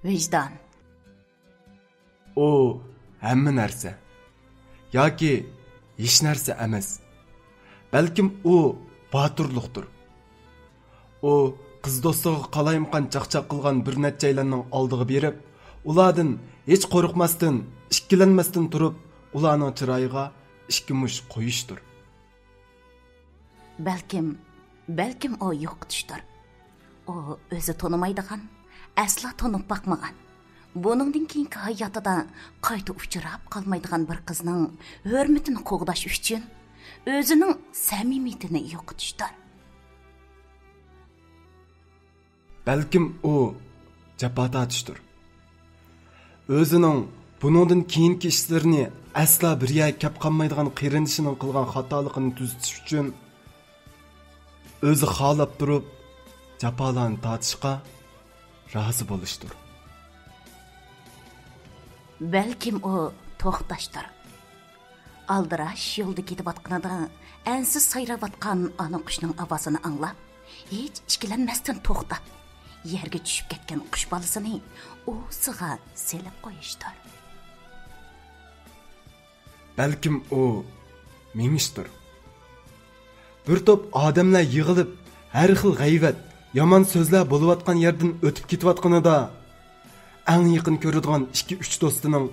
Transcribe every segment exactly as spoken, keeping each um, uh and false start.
ۋىجدان. ئۇ ھەممە نەرسە ياكى ھېچ نەرسە ئەمەس. بەلكىم ئۇ باتۇرلۇقتۇر. ئۇ قىز دوستىغا قالايمىقان چاقچاق قىلغان بىر نەچچەيلەننىڭ ئالدىغا بېرىپ، ئۇلاردىن ھېچ قورقماستىن، ئىككىلەنمەستىن تۇرۇپ، ئۇلارنىڭ چىرايىغا ئىككى مۇشت قويۇشتۇر. بەلكىم، بەلكىم ئۇ يوقىتىشتۇر. ئۇ ئۆزى تونۇمايدىغان، ئەسلا تونۇپ باقمىغان، بۇنىڭدىن كېيىنكى ھاياتىدا قايتا ئۇچراپ قالمايدىغان بىر قىزنىڭ ھۆرمىتىنى قوغداش ئۈچۈن ئۆزىنىڭ سەمىمىيىتىنى يوقىتىشتۇر. بەلكىم ئۇ جاپا تارتىشتۇر. ئۆزىنىڭ بۇنىڭدىن كېيىنكى ئىشلىرىنى ئەسلا بىر يەرگە كەپ قالمايدىغان قېرىندىشىنىڭ قىلغان خاتالىقىنى تۈزىتىش ئۈچۈن ئۆزى خالاپ تۇرۇپ جاپالارنى تارتىشقا رازى بولۇشتۇر. بەلكىم ئۇ توختاشتۇر. ئالدىراش يولدا كېتىۋاتقىنىدا ئەنسىز سايراۋاتقان ئانا قۇشنىڭ ئاۋازىنى ئاڭلاپ، ھېچ ئىككىلەنمەستىن توختاپ، يەرگە چۈشۈپ كەتكەن قۇش بالىسىنى ئۇۋىسىغا سېلىپ قويۇشتۇر. بەلكىم ئۇ مېڭىشتۇر. بىر توپ ئادەملەر يىغىلىپ، ھەر خىل غەيۋەت، يامان سۆزلەر بولۇۋاتقان يەردىن ئۆتۈپ كېتىۋاتقىنىدا، ئەڭ يېقىن كۆرىدىغان ئىككى-ئۈچ دوستىنىڭ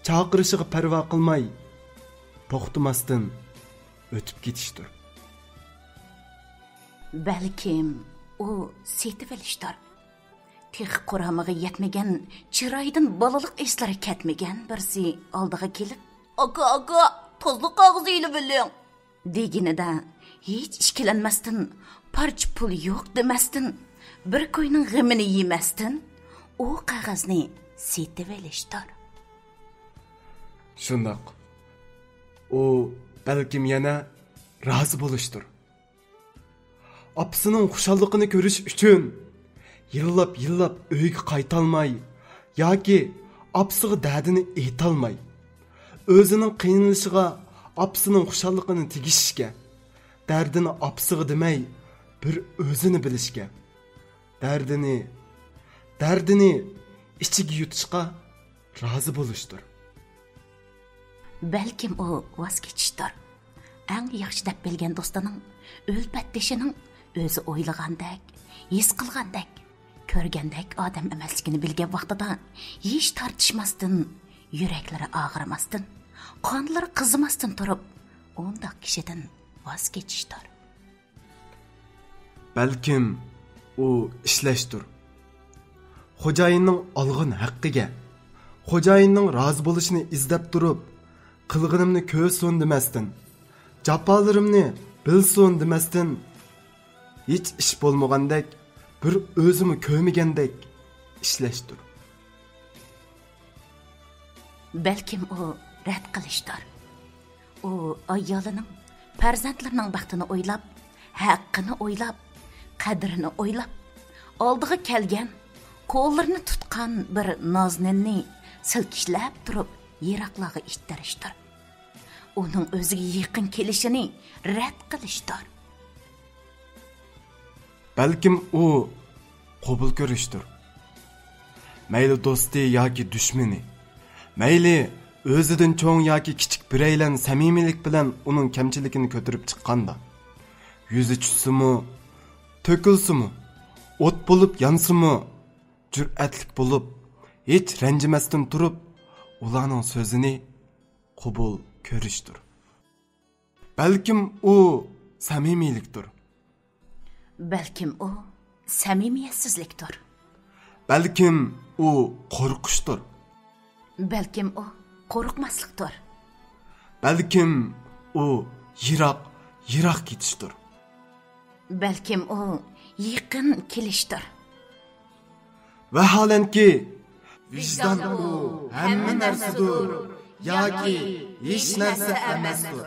چاقىرىشىغا پەرۋا قىلماي، توختىماستىن ئۆتۈپ كېتىشتۇر. بەلكىم ئۇ سېتىۋېلىشتۇر. تېخى قۇرامىغا يەتمىگەن، چىرايىدىن بالىلىق ئىسلىرى كەتمىگەن بىرسى ئالدىغا كېلىپ، «ئاكا، ئاكا، تازىلىق قەغىزى ئېلىۋېلىڭ» دېگىنىدە، ھېچ ئىككىلەنمەستىن، پارچە پۇل يوق دېمەستىن، بىر كوينىڭ غېمىنى يېمەستىن، ئۇ قەغەزنى سېتىۋېلىشتۇر. شۇنداق. ئۇ بەلكىم يەنە رازى بولۇشتۇر. ئاپىسىنىڭ خۇشاللىقىنى كۆرۈش ئۈچۈن يىللاپ-يىللاپ ئۆيگە قايتالماي ياكى ئاپىسىغا دەردىنى ئېيتالماي، ئۆزىنىڭ قىينىلىشىغا ئاپىسىنىڭ خۇشاللىقىنى تېگىشىشكە، دەردىنى ئاپىسىغا دېمەي، بىر ئۆزىنى بىلىشكە، دەردىنى، دەردىنى ئىچىگە يۇتۇشقا رازى بولۇشتۇر. بەلكىم ئۇ ۋاز كېچىشتۇر. ئەڭ ياخشى دەپ بىلگەن دوستىنىڭ، ئۈلپەتدىشىنىڭ ئۆزى ئويلىغاندەك، ھېس قىلغاندەك، كۆرگەندەك ئادەم ئەمەسلىكىنى بىلگەن ۋاقتىدا ھېچ تارتىشماستىن، يۈرەكلىرى ئاغرىماستىن، قانلىرى قىزىماستىن تۇرۇپ، ئۇنداق كىشىدىن ۋاز كېچىشتۇر. بەلكىم ئۇ ئىشلەشتۇر. خوجايىننىڭ ئالغان ھەققىگە، خوجايىننىڭ رازى بولۇشىنى ئىزدەپ تۇرۇپ، قىلغىنىمنى كۆرسۇن دېمەستىن، جاپالىرىمنى بىلسۇن دېمەستىن، ھېچ ئىش بولمىغاندەك، بىر ئۆزىمۇ كۆرمىگەندەك ئىشلەشتۇر. بەلكىم ئۇ رەت قىلىشتۇر. ئۇ ئايالىنىڭ، پەرزەنتلىرىنىڭ بەختىنى ئويلاپ، ھەققىنى ئويلاپ، قەدرىنى ئويلاپ، ئالدىغا كەلگەن، قوللىرىنى تۇتقان بىر نازنىننى سىلكىشلەپ تۇرۇپ يىراقلارغا ئىتتىرىشتۇر. ئۇنىڭ ئۆزىگە يېقىن كېلىشىنى رەت قىلىشتۇر. بەلكىم ئۇ قوبۇل كۆرۈشتۇر. مەيلى دوستى ياكى دۈشمىنى، مەيلى ئۆزىدىن چوڭ ياكى كىچىك بىرەيلەن سەمىمىيلىك بىلەن ئۇنىڭ كەمچىلىكىنى كۆتۈرۈپ چىققاندا، يۈزى چۈشسىمۇ، تۆكۈلسىمۇ، ئوت بولۇپ يانسىمۇ، جۈرئەتلىك بولۇپ، ھېچ رەنجىمەستىن تۇرۇپ، ئۇلارنىڭ سۆزىنى قوبۇل كۆرۈشتۇر. بەلكىم ئۇ سەمىمىيلىكتۇر. بەلكىم ئۇ سەمىمىيەتسىزلىكتۇر. بەلكىم ئۇ قورقۇشتۇر. بەلكىم ئۇ قورقماسلىقتۇر. بەلكىم ئۇ يىراق، يىراق كېتىشتۇر. بەلكىم ئۇ يېقىن كېلىشتۇر. ۋەھالەنكى، ۋىجدان ئۇ ھەممە نەرسىدۇر ياكى ھېچ نەرسە ئەمەستۇر.